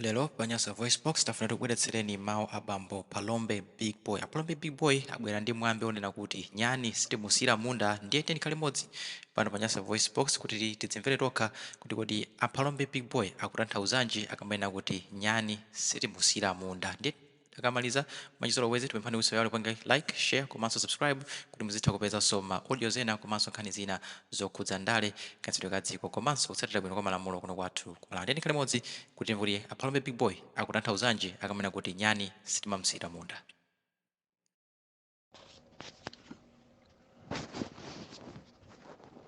Lero pa Nyasa VoiceBox tafuna tikubweretsereni mawu a bambo Phalombe Big Boy. A Phalombe Big Boy abwera ndi mwambi onena kuti nyani sitimusiyira munda, ndiye tiyeni tikhale limodzi pano pa Nyasa VoiceBox kuti tidzimvere tokha kuti kodi a Phalombe Big Boy akutanthauzanji akamanena kuti nyani sitimusiyira munda. Ndiye Akamaliza, mwachizolowezi tikupemphani kuti musaiwale kupanga like, share komanso subscribe kuti muzitha kupezanso ma audios ena komanso nkhani zina zokhudza ndale, kayendetsedwe ka dziko komanso kutsatira bwino kwa malamulo kuno kwathu ku Malawi. Tiyeni tikhale limodzi kuti timve kuti a Phalombe Big Boy akutanthauzanji akamanena kuti nyani sitimamusiyira munda.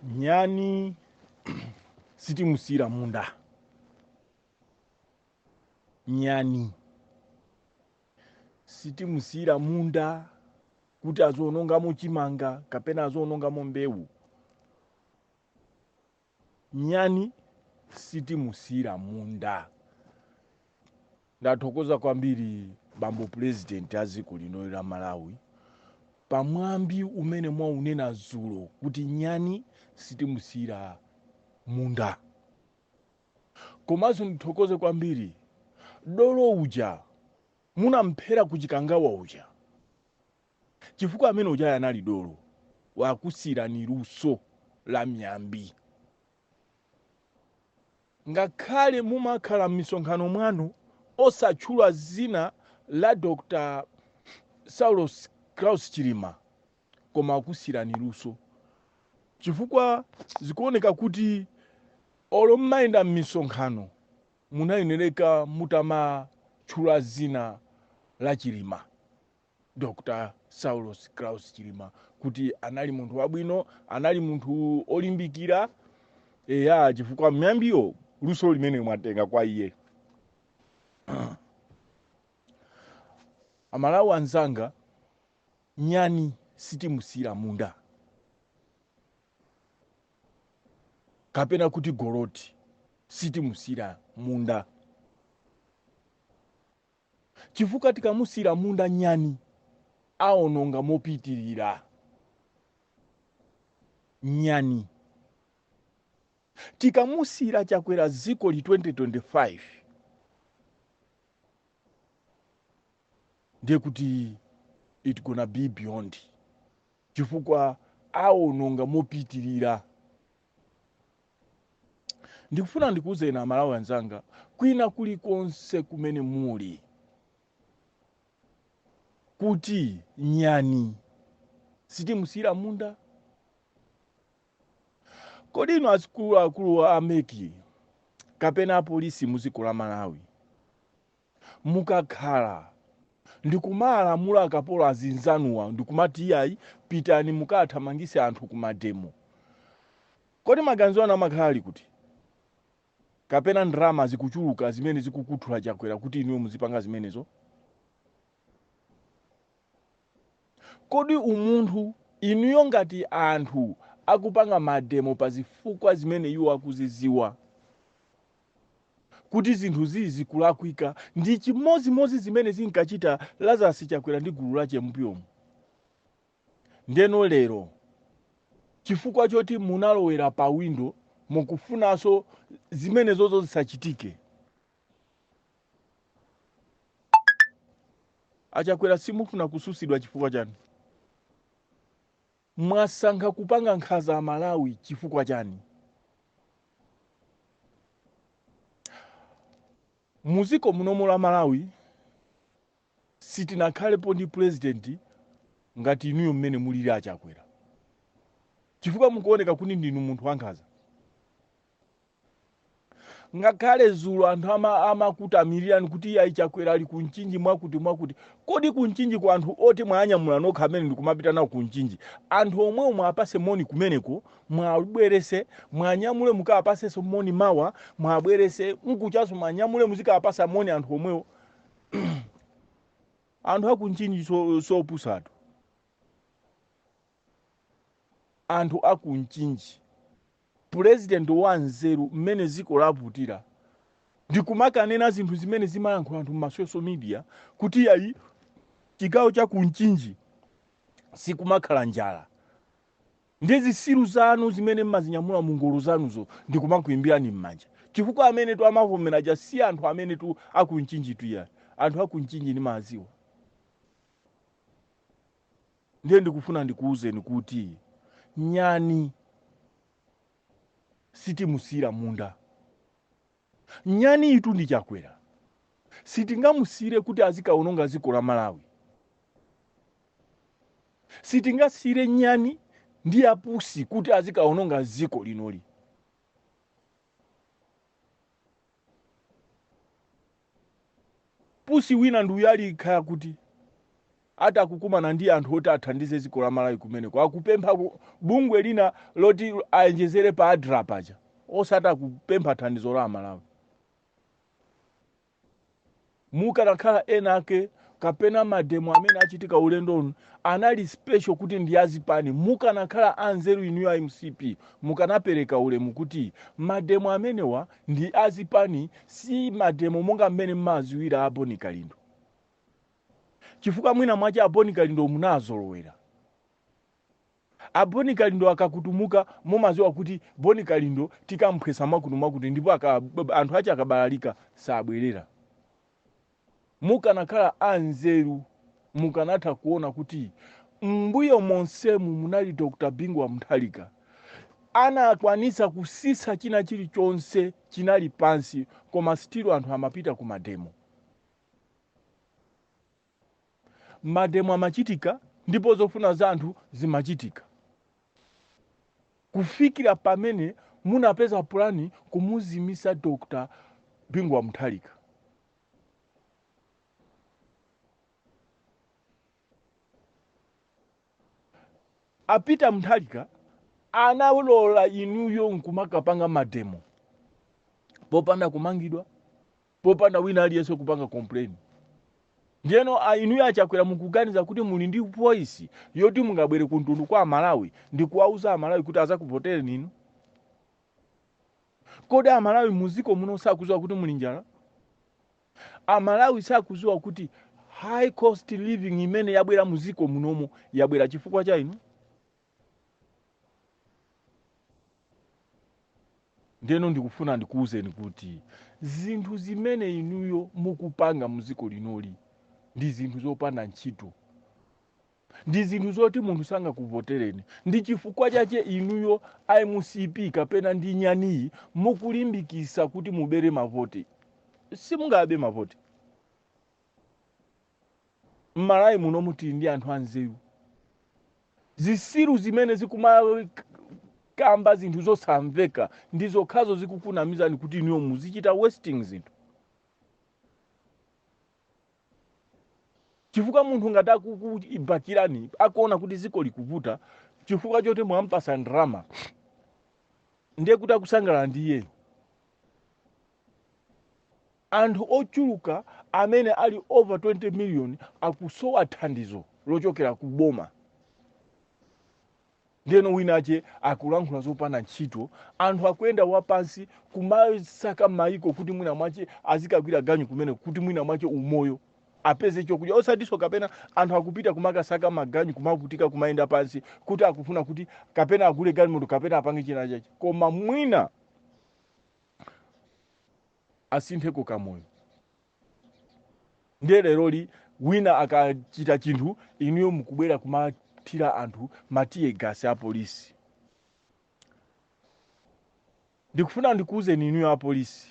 Nyani sitimusiyira munda. Nyani sitimusiyira munda kuti azionongamo chimanga kapena azionongamo mbewu. Nyani sitimusiyira munda. Ndathokoza kwambiri bambo president a dziko lino la Malawi pamwambi umene mwaunena dzulo kuti nyani sitimusiyira munda. Komanso ndithokoze kwambiri dolo uja munamphera ku Chikangawa uja, chifukwa amene ujayo anali dolo, wakusiyirani luso la miyambi. Ngakhale mumakhala m'misonkhano mwanu osatchula zina la Dr Saulos Klaus Chilima, koma akusiyirani luso, chifukwa zikuoneka kuti olo mmayenda m'misonkhano munayenereka mutamatchula zina la Chilima, Dr Saulos Klaus Chilima, kuti anali munthu wabwino, anali munthu olimbikira, eya, chifukwa miyambiyo luso limene mwatenga kwa iye. Amalawi anzanga, nyani sitimusiyira munda kapena kuti goloti sitimusiyira munda, chifukwa tikamusiyira munda nyani aononga mopitirira. Nyani tikamusiyira Chakwera dziko li 2025 ndiye kuti it gonna be beyond, chifukwa aononga mopitirira. Ndikufuna ndikuwuzeni Amalawi anzanga kwina kulikonse kumene muli kuti nyani sitimusiyira munda. Kodi inu akuluakulu a MEC kapena apolisi mu dziko la Malawi mukakhala ndikumalamula akapolo azinzanuwa ndikumati iyayi pitani mukathamangise anthu ku mademo, kodi maganizo anu amakhala ali kuti? Kapena ndalama zikuchuluka zimene zikukuthula Chakwera kuti inuyo muzipanga zimenezo? Kodi umunthu inuyo ngati anthu akupanga mademo pa zifukwa zimene iwo akuziziwa kuti zinthu zizi zikulakwika, ndi chimodzimodzi zimene zinkachita Lazarus Chakwera ndi gulu lache mbuyomu? Ndeno lero chifukwa choti munalowera pa window mukufunanso zimenezozo zisachitike. Achakwera simufuna kususidwa chifukwa chani? Mwasankha kupanga nkhaza Amalawi chifukwa chani? Muziko munomo la Malawi sitinakhalepo ndi president ngati inuyo mmene mulili Achakwera, chifukwa mukuoneka kuti ndinu munthu wankhaza. Ngakhale zulo anthu amakutamirirani kuti iyayi Chakwera ali ku Mchinji mwakuti mwakuti. Kodi ku Mchinji ku anthu oti mwanyamula nokha amene ndikumapita nawo ku Mchinji, anthu omwewo mwapase moni kumeneko, mwabwerese, mwanyamule mukawapasenso moni mawa, mwabwerese mkuchaso mwanyamule muzikawapasa moni anthu omwewo. Anthu aku Mchinji sopusatu. Anthu aku Mchinji, president wa nzeru mmene dziko lavutira ndikumakanena zinthu zimene zimayankhula anthu mma social media kuti yayi chigawo cha ku Mchinji sikumakhala njala, ndi zisilu zanu zimene mmazinyamula mu ngolo zanuzo ndikumakuimbirani m'manja. Chifukwa amene tu amavomera aja si anthu amene tu akuMchinji tu iyayi. Anthu akuMchinji ndimaziwa. Ndiye ndikufuna ndikuwuzeni kuti nyani sitimusiyira munda. Nyani itu ndi Chakwera, sitingamusiyire kuti azikaononga dziko la Malawi. Sitingasiyire nyani ndi apusi kuti azikaononga dziko linoli. Pusi wina ndi uyu ali khaya kuti ati akukumana ndi anthu oti athandize dziko la Malawi kumeneko, akupempha bungwe lina loti ayenjezere pa ADRA paja, osati akupempha thandizo la Amalawi. Mukanakhala ena ake kapena mademo amene achitika ulendo uno anali special kuti ndi azipani, mukanakhala anzeru inuyo a MCP mukanapereka ulemu kuti mademo amenewa ndi azipani, si mademo monga mmene mmaziwira a Boni Kalindo, chifukwa mwina mwache a Boni Kalindo munazolowera. A Boni Kalindo akakutumuka mumaziwa kuti Boni Kalindo tikamphwesa mwakuti mwakuti, ndipo anthu ache akabalalika sabwerera. Mukanakhala anzeru mukanatha kuona kuti mbuyo monsemu munali Dr. Bingu wa Mutharika, anakwanisa kusisa china chilichonse chinali pansi, koma still anthu amapita ku mademo. Mademo amachitika ndipo zofuna za anthu zimachitika, kufikira pamene munapeza pulani kumuzimisa Dr. Bingu wa Mutharika. A Peter Mutharika analola inuyo nkumakapanga mademo popanda kumangidwa, popanda wina aliyense kupanga complain. Ndiyeno inuyo aChakwera mukuganiza kuti muli ndi voice yoti mungabwere kumtundu kwa Amalawi ndi kuwauza Amalawi kuti azakuvotereni inu? Kodi Amalawi muziko muno sakuziwa kuti muli njala? Amalawi sakuziwa kuti high cost living imene yabwera muziko munomo yabwera chifukwa cha inu? Ndeno ndikufuna ndikuwuzeni kuti zinthu zimene inuyo mukupanga muziko linoli ndi zinthu zopanda ntchito, ndi zinthu zoti munthu sangakuvotereni. Ndi chifukwa chache inuyo MCP kapena ndi nyaniyi mukulimbikisa kuti mubere mavoti. Simungabe mavoti. M'Malawi muno mutili ndi anthu anzeru. Zisiru zimene zikumakamba zinthu zosamveka ndi zokhazo zikukunamizani kuti inuyo muzichita wasting zinthu. Chifukwa munthu ngati akukubakirani, akuona kuti ziko likuvuta chifukwa choti mwampasa ndrama, ndiye kuti akusangalala ndi iyeyo. Anthu ochuluka amene ali over 20 million akusowa thandizo lochokera ku boma. Ndiyeno wina ache akulankhula zopanda ntchito. Anthu akuyenda wapansi kumasaka maiko kuti mwina mwache azikagwira ganyu kumene, kuti mwina mwache umoyo apeze chokudya, osatinso kapena anthu akupita kumakasaka maganyu, kumavutika, kumayenda pansi kuti akufuna kuti kapena agule galimoto kapena apange china chache, koma mwina asintheko kamoyo. Ndiye leroli wina akachita chinthu, inuyo mukubwera kumathira anthu ma tear gas a polisi. Ndikufuna ndikuwuzeni inuyo a polisi,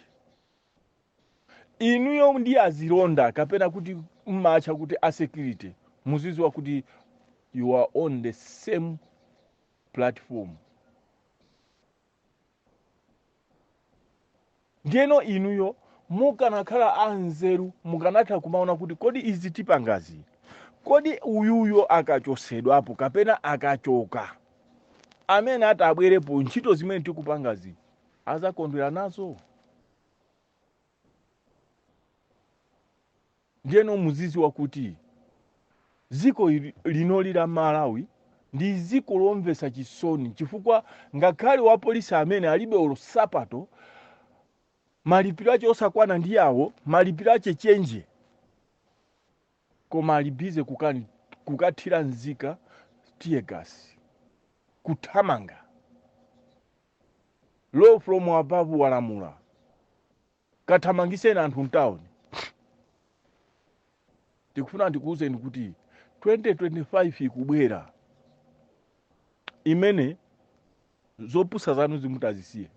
inuyo ndi azilonda kapena kuti mmatcha kuti a security, muziziwa kuti you are on the same platform. Ndiyeno inuyo mukanakhala anzeru mukanatha kumaona kuti kodi izi tipangazi, kodi uyuyo akachosedwapo kapena akachoka, amene atabwerepo ntchito zimene tikupangazi azakondwera nazo? Ndiyeno muziziwa kuti ziko linoli la Malawi ndi ziko lomvetsa chisoni, chifukwa ngakhale wa polisi amene alibe olo sapato, malipiro ache osakwana ndi awo malipiro ache chenje, koma ali busy kukathira nzika tear gas, kuthamanga. Law from above walamula. Kathamangiseni anthu mtawuni. Tikufuna ndikuwuzeni kuti 2025 ikubwera imene zopusa zanu zimutazisiye,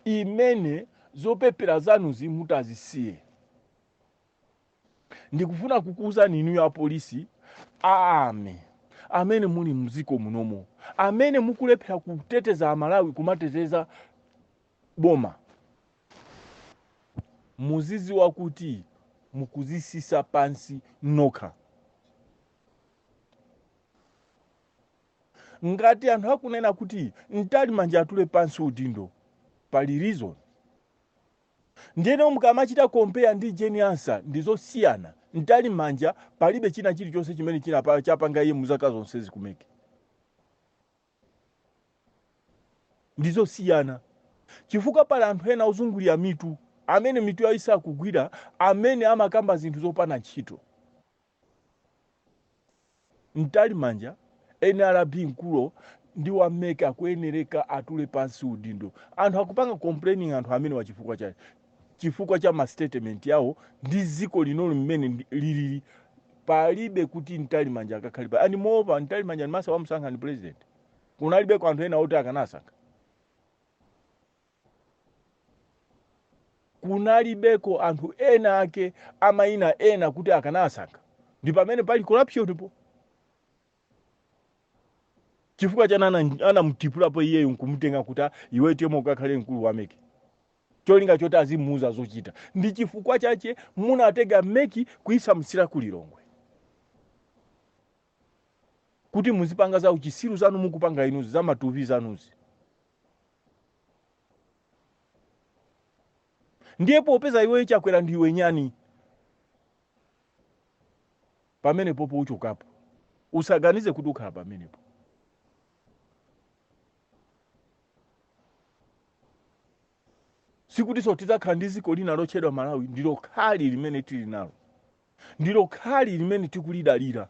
imene zopepera zanu zimutazisiye. Ndikufuna kukuwuzani inuyo apolisi, aame amene muli mdziko munomo, amene mukulephera kuteteza Amalawi, kumateteza boma, muziziwa kuti mukuzisisa pansi nokha. Ngati anthu akunena kuti Mtalimanja atule pansi udindo, pali reason. Ndiyeno mukamachita compare ndi Jane Ansah, ndizosiyana. Mtalimanja palibe china chilichonse chimene chapanga iye muzaka zonse ziku MEC. Ndizosiyana chifukwa pali anthu ena ozungulira mitu, amene mitu yawo isakugwira, amene amakamba zinthu zopanda ntchito. Mtalimanja, NRB mkulu ndi wa MEC, akuyenereka atule pansi udindo. Anthu akupanga complaining anthu amene wa chifukwa chake, chifukwa cha ma statement yawo ndi dziko linolo mmene lilili. Palibe kuti Mtalimanja akakhale and moreover, Mtalimanja ndimasa wamusankha ndi president. Kunalibeko anthu ena oti akanasankha? Kunalibeko anthu ena ake amayina ena kuti akanasankha? Ndi pamene pali corruption po. Chifukwa chani anamutipulapo iyeyo nkumutenga kuti, "Ah, iwe tiyemo ukakhale mkulu wa MEC," cholinga choti azimuuza zochita? Ndi chifukwa chache munatenga MEC kuyisamutsira ku Lilongwe kuti muzipanga za uchisiru zanu mukupanga inuzi, za matuvi zanuzi. Ndiye popeza iweyo Chakwera ndiwe nyani, pamene popo uchokapo. Usaganize kuti ukhala pamenepo. Sikutinso tidzakhala ndi dziko lina lotchedwa Malawi. Ndilo khali limene tili nalo, ndilo khali limene tikulidalira.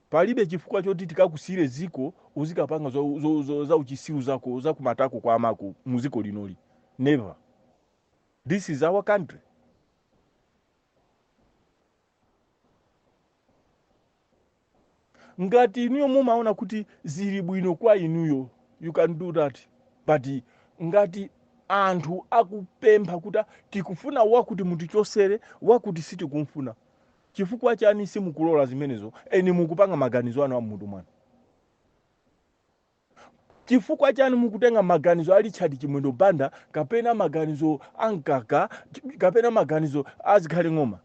Palibe chifukwa choti tikakusiyire dziko uzikapanga za uchisiru zako zakumatako kwa amako mu dziko linoli. Never. This is our country. Ngati inuyo mumaona kuti zili bwino kwa inuyo, you can do that, but ngati anthu akupempha kuti tikufuna wakuti mutichosere wakuti, sitikumfuna, chifukwa chani simukulola zimenezo? Eni mukupanga maganizo anu amutu mwanu. Chifukwa chani mukutenga maganizo a Richard Chimwendo Banda kapena maganizo a Mkaka kapena maganizo a Zikhale Ng'oma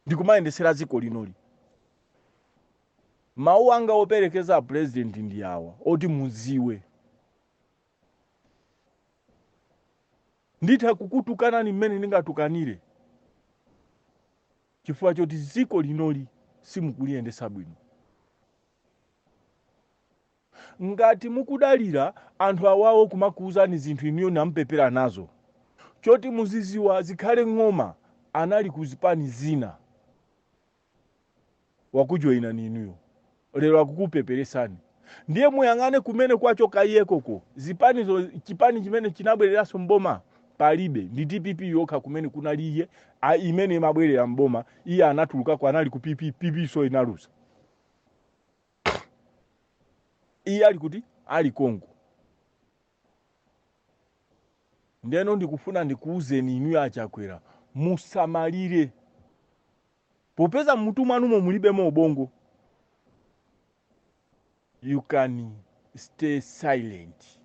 ndikumayendesera dziko linoli? Mawu anga operekeza a president ndi awa oti mudziwe: nditha kukutukanani mmene ndingatukanire chifukwa choti dziko linoli simukuliyendesa bwino. Ngati mukudalira anthu awawo kumakuuzani zinthu inuyo namupepera nazo, choti muziziwa, Zikhale Ng'oma anali ku zipani zina, wakujoyinani inuyo, lero akukupeperesani. Ndiye muyang'ane kumene kwachoka iyekoko. Zipanizo, chipani chimene chinabwereranso mboma palibe, ndi DPP yokha kumene kunali iye imene imabwerera mboma. Iye anatulukako, anali ku PP. PP so inaluza. Iye ali kuti? Ali Kongo. Ndeno ndikufuna ndikuuzeni inuyo aChakwera, musamalire popeza mmutu mwanumo mulibemo ubongo. You can stay silent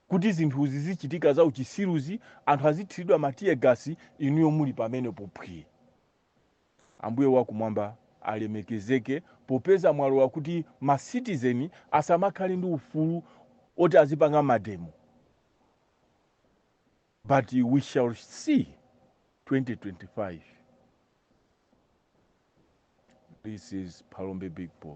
kuti zinthuzi zichitika za uchisiruzi, anthu azithiridwa ma tear gas, inuyo muli pamenepo phwi. Ambuye wakumwamba alemekezeke popeza mwalowa kuti ma citizen asamakhale ndi ufulu oti azipanga ma demo. But we shall see 2025. This is Palombe Big Boy.